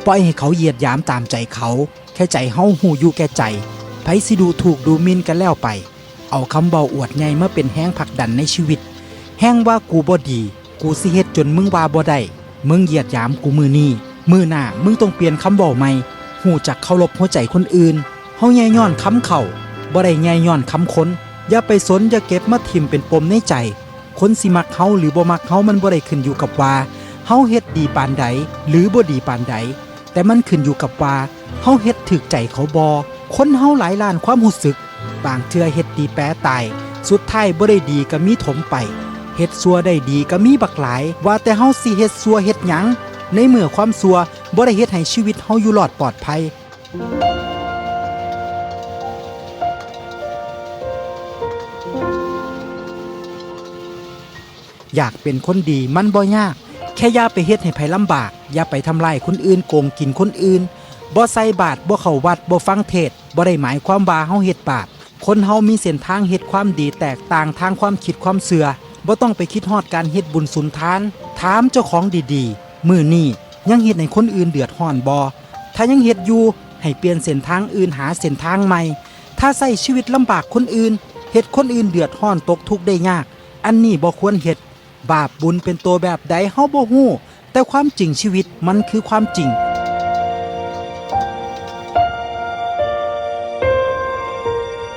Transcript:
ປ່ອຍໃຫ້ເຂົາຢຽດຢາມຕາມໃຈເຂົາ ແຄ່ໃຈເຮົາຮູ້ຢູ່ແກ່ໃຈ. ໃຜຊິດູຖູກດູໝິ່ນກໍແລ້ວໄປ. ເອົາຄຳເວົ້າອວດໃຫຍ່ມາເປັນແຮງຜັກດັນໃນຊີວິດ. ແຮ່ງວ່າກູບໍ່ດີ, ກູຊິເຮັດຈົນມຶງວ່າບໍ່ໄດ້. ມຶງຢຽດຢາມກູມື້ນີ້, ມື້ໜ້າມຶງຕ້ອງປ່ຽນຄຳເວົ້າໃໝ່. ຮູ້ຈັກເຄົາລົບຫົວໃຈຄົນອື່ນ. ເຮົາແຍ່ຍ້ອນຄຳເຂົາ, ບໍ່ໄດ້ແຍ່ຍ້ອນຄຳຄົນ. ຢ່າໄປສົນ, ຢ່າເກັບມາຖິ້ມເປັນປົມໃນໃຈ. ຄົນຊິມັກເຮົາ ຫຼື ບໍ່ມັກເຮົາ ມັນບໍ່ໄດ້ຂຶ້ນຢູ່ກັບວ່າເຮົາເຮັດດີປານໃດ ຫຼື ບໍ່ດີປານໃດ, ແຕ່ມັນຂຶ້ນຢູ່ກັບວ່າເຮົາເຮັດຖືກໃຈເຂົາບໍ່. ຄົນເຮົາຫຼາຍລ້ານຄວາມຮູ້ສຶກ, ບາງເທື່ອເຮັດດີແປະຕາຍ, ສຸດທ້າຍບໍ່ໄດ້ດີກໍມີຖົມໄປ, ເຮັດຊົ່ວໄດ້ດີກໍມີບັກຫຼາຍ. ວ່າແຕ່ເຮົາຊິເຮັດຊົ່ວເຮັດຫຍັງ ໃນເມື່ອຄວາມຊົ່ວບໍ່ໄດ້ເຮັດໃຫ້ຊີວິດເຮົາຢູ່ລອດປອດໄພ? ຢາກເປັນຄົນດີມັນບໍ່ຍາກ, ແຄ່ຢ່າໄປເຮັດໃຫ້ໃຜລຳບາກ, ຢ່າໄປທຳລາຍຄົນອື່ນ, ໂກງກິນຄົນອື່ນ, ບໍ່ໃສ່ບາດ, ບໍ່ເຂົ້າວັດ, ບໍ່ຟັງເທດ, ບໍ່ໄດ້ໝາຍຄວາມວ່າເຮົາເຮັດບາບ. ຄົນເຮົາມີເສັ້ນທາງເຮັດຄວາມດີແຕກຕ່າງທາງຄວາມຄິດຄວາມເຊື່ອ. ບໍ່ຕ້ອງໄປຄິດຮອດການເຮັດບຸນສຸນທານ. ຖາມເຈົ້າຂອງດີໆ, ມື້ນີ້ຍັງເຮັດໃຫ້ຄົນອື່ນເດືອດຮ້ອນບໍ່? ຖ້າຍັງເຮັດຢູ່, ໃຫ້ປ່ຽນເສັ້ນທາງອື່ນ, ຫາເສັ້ນທາງໃໝ່. ຖ້າໃຊ້ຊີວິດລຳບາກຄົນອື່ນ, ເຮັດຄົນອື່ນເດືອດຮ້ອນຕົກທຸກໄດ້ຍາກ, ອັນນີ້ບໍ່ຄວນເຮັດ. ບາບບຸນເປັນໂຕແບບໃດເຮົາບໍ່ຮູ້, ແຕ່ຄວາມຈິງຊີວິດມັນຄືຄວາມຈິງ.